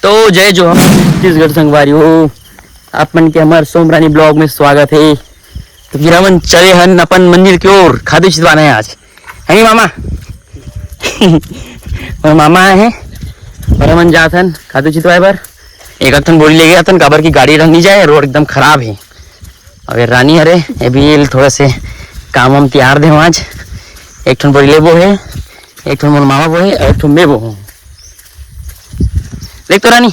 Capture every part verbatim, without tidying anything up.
तो जय जोहार छत्तीसगढ़ संगवारी हो, आप मन के हमर सोमरानी ब्लॉग में स्वागत है। तो फिर हमन चले हन अपन मंजिल की ओर, खातू छितवाना है आज, है नी मामा? मोर मामा आए हैं और हमन जात हन खातू छितवाए बर। एक आध ठन बोरी लेके जात हन, काबर की गाड़ी रह नहीं जाए, रोड एकदम खराब है। अब ये रानी हरे, ये भी थोड़ा से काम वाम तिहार दे आज। एक ठन बोरी लेबो है, एक ठन मोर मामा बो है, एक ठन मैं बो हूँ। देख तो रानी।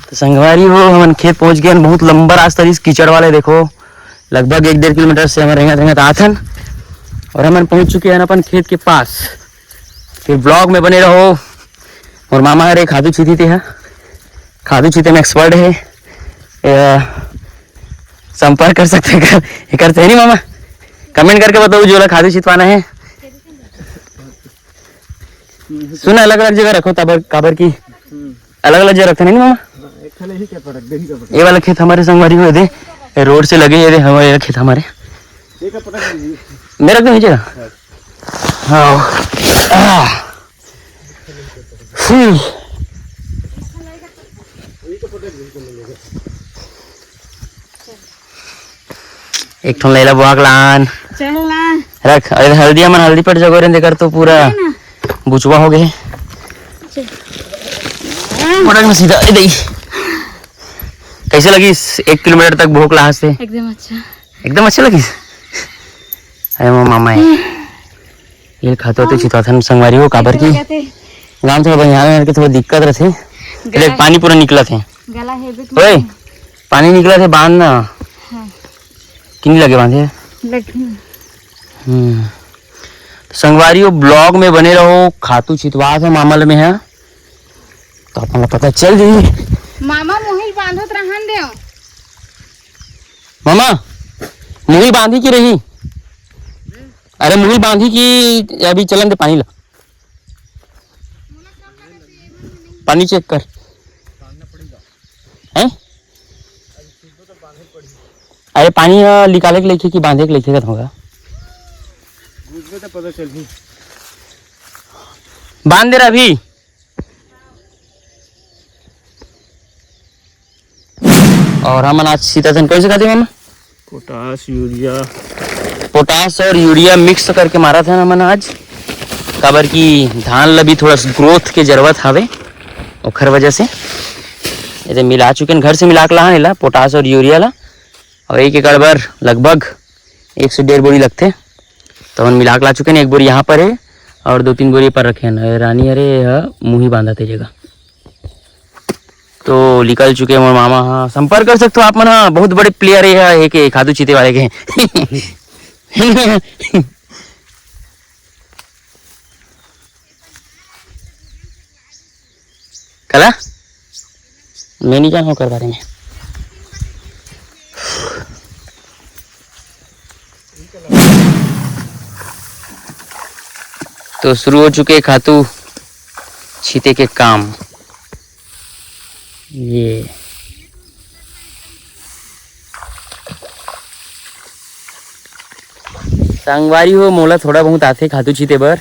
तो संगवारी हो, हमन खेत पहुंच गए हन। बहुत लंबा रास्ता रहिस, कीचड़ वाले। देखो, लगभग एक डेढ़ किलोमीटर से हमन रेंगत रेंगत आत हन और हमन पहुंच चुके हैं अपन खेत के पास। फिर ब्लॉग में बने रहो। मोर मामा हरे खातू छीती ते हा, खातू छीते में एक्सपर्ट है। ए, संपर्क कर सकते हैं कर, कर सही नहीं मामा? कमेंट करके बताओ जो ला खातू छितवाना है। सुन, अलग अलग जगह रखो, तबर काबर की अलग अलग जगह रखते नहीं मामा। हाँ, एक ठन यही के पटक दे, यही के पटक। ये वाला खेत हमारे संगवारी में दे, ये रोड से लगे, ये दे हमारे, ये खेत हमारे। ये का पटक दीजिए। मेरा क्यों नीचे? हाँ। आह। हम्म। एक ठन लैला बुआक लान। चल ना। रख, अरे हल्दी मन हल्दी पट जगो रे, देकर तो पूरा है ना? बुचवा हो गए। चल। पटक में सीधा, ए दई। कैसे लगिस एक किलोमीटर तक भोक लाहस ते? एकदम अच्छा। एकदम अच्छा लगिस? अरे मोर मामा है। ये खातो तो छितवाथन संगवारी हो, काबर की गांव थोड़ा बनिहार में के थोड़ा दिक्कत रहथे। गला देख, पानी पूरा निकलत हे। गला है भी ओए, पानी निकलत हे, बांध ना। हाँ। किन्नी लगे बांधे? लगे। हम्म। तो संगवारी हो, ब्लॉग में बने रहो, खातू छितवात हे मामा ल में है, तो अपन ला पता चल जाई। मामा मोहिल बांधत रहन देव। मामा, मुही बांधी की रही? अरे मुही बांधी की, अभी चलन दे पानी ला। पानी चेक कर। हैं? अरे पानी, अ, निकाले के लेके कि बांधे के लेके का होगा? घुसबे तो पता चलही। बांध दे रहा अभी। और हमन आज सीताथन कौन से खाते मामा? Potash, urea. पोटास और यूरिया मिक्स करके मारत हन हमन आज, काबर कि धान ल भी थोड़ा ग्रोथ के जरूरत हवे, ओखर वजह से। एदे मिला चुके हन, घर से मिला के लाहन एला, पोटास और यूरिया ला। और एक एकड़ बर लगभग एक से डेढ़ बोरी लगथे, तो हमन मिला के ला चुके हन। एक बोरी यहाँ पर है और दो तीन बोरी पर रखे हन। रानी, अरे, यह मुही बांधत हे जगह। तो निकल चुके मोर मामा, हाँ, संपर्क कर सकते हो आप मन, हाँ, बहुत बड़े प्लेयर है, है के खातू छीते वाले के। कला? मैं नहीं जानूँ ओकर बारे में। तो शुरू हो चुके खातू छीते के काम। ये संगवारी हो, मोला थोड़ा बहुत आथे खातू छीते बर,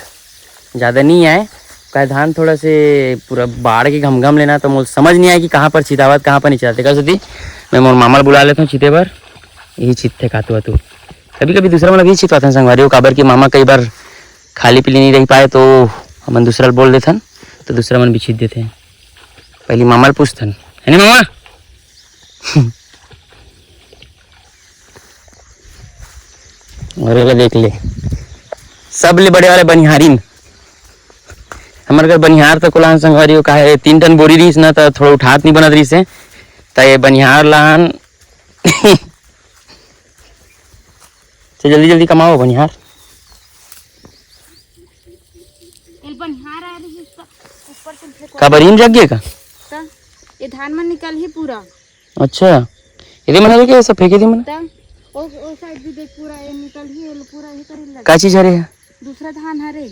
ज़्यादा नहीं आए। काहे धान थोड़ा से पूरा बाढ़ के घमघम लेना, तो मोला समझ नहीं आए कि कहाँ पर छितावत, कहाँ पर नहीं छितावत। तेकर सेती मैं मोर मामा ल बुला लेथों छीते बर, यही छीतथे खातू वातू। कभी कभी दूसरा मन ल भी छितवाथन संगवारी हो, काबर कि मामा कई बार खाली पीली नहीं रह पाए, तो हमन दूसरा ल बोल देथन, तो दूसरा मन भी छीत देथे। पहली मामा ल पूछथन, है नी मामा? और एला देख ले, सबले बड़े वाले बनिहारिन। हमर घर बनिहार तो कोलान संगवारी हो, काहे तीन टन बोरी रहिस ना, त थोड़ा उठात नहीं बनत रहिस हे, त ये बनिहार लान। चल जल्दी जल्दी कमाओ बनिहार। एल बनिहार आ रही है, इसका ऊपर तुम फेंको। का बरियम जग गए का? त ये धान मन निकल ही पूरा। अच्छा, एदे मन हरे के सब फेंके दे मन? त ओ, ओ साइड भी देख, पूरा ये निकल ही, ये पूरा ये करे लगे। का चीज हरे है? दूसरा धान हरे।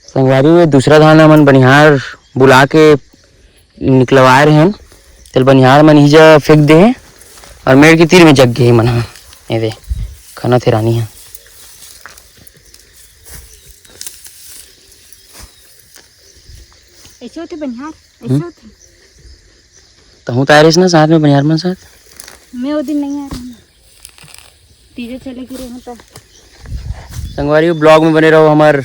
संगवारी, ये दूसरा धान हमन बनिहार बुला के निकलवाए रहे हन, तेल बनिहार मन इही जगह फेंक दे हे और मेड़ के तीर में जग गे हे मन ह। एदे खनत हे रानी ह। ऐसे होथे बनिहार, ऐसे हम्म। होथे। तहूँ तो आए रहिस ना साथ में बनिहार मन साथ। मैं वो दिन नहीं आ रही हूँ, तीजे चले गिरे हूँ तो। संगवारी, vlog में बने रहो, हमार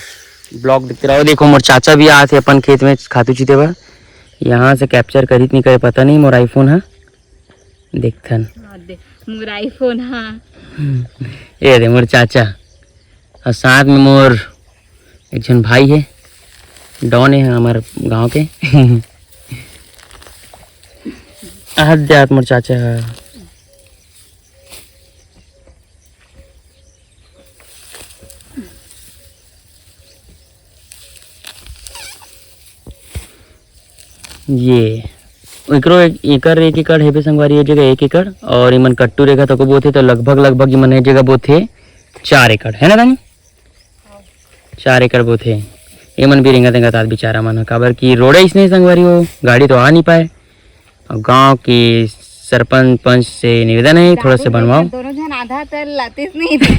vlog देखते रहो। देखो, मोर चाचा भी आत हे अपन खेत में खातू छीते बर। यहाँ से capture करित नहीं करे, पता नहीं मोर iPhone है। देखथन। हाँ, दे, मोर iPhone, हाँ। ये दे मोर चाचा, और साथ में मोर एक झन भाई है, डॉन है हमार गांव के। आहत जात मोर चाचा है। ये एकरो एक, एकर एक एकड़ हेबे संगवारी, ये जगह एक एकड़, और इमन कट्टू रेखा तको बोथे तो लगभग, लगभग इमन ये जगह बोथे चार एकड़, है ना दानी? चार एकड़ बोथे। ये मन भी रेंगत रेंगत आत बिचारा मन ह, काबर कि रोड इसने संगवारी हो, गाड़ी तो आ नहीं पाए। और गांव के सरपंच पंच से निवेदन है, थोड़ा से बनवाओ। दोनों झन आधा तर लातीस नहीं थे।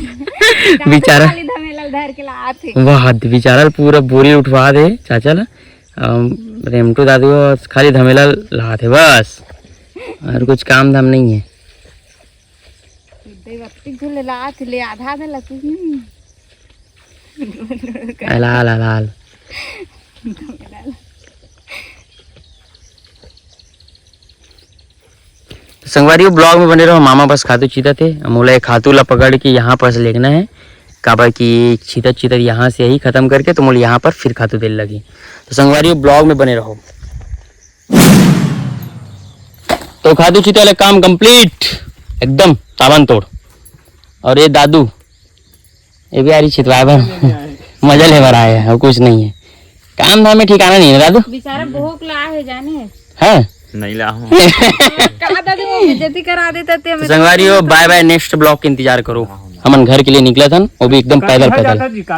बेचारा। खाली धमेला धर के लात हे। वाह, बेचारा पूरा बोरी उठवा दे चाचा ला। अम, रेमटू दादू खाली धमेला लात हे बस, और कुछ काम धाम नहीं है। दे बत्ती झूले लात ले आधा आधा लातीस नहीं। अलाल, अलाल। तो संगवारी, vlog में बने रहो। मामा बस खातू छीतत हे, मोला ये खातू ला पकड़ के यहाँ पास लेगना है, काबर कि छीतत छीतत यहाँ से ही खत्म करके तो मोला यहाँ पर फिर खातू देल लगी। तो संगवारी, vlog में बने रहो। तो खातू छीते वाला काम complete, एकदम ताबन तोड़। और ये दादू, ये भी आ रही छितवाए बर। मजा ले बर आए हैं, और कुछ नहीं है। काम धाम में ठिकाना नहीं है ना दादू? बेचारा भोग ला है जाने। है? नहीं ला हूँ। कहा दादू वो बेइज्जती करा देता ते तो हमें। संगवारी हो, bye bye, next vlog के इंतजार करो। हमन घर के लिए निकला था, वो भी एकदम पैदल पैदल।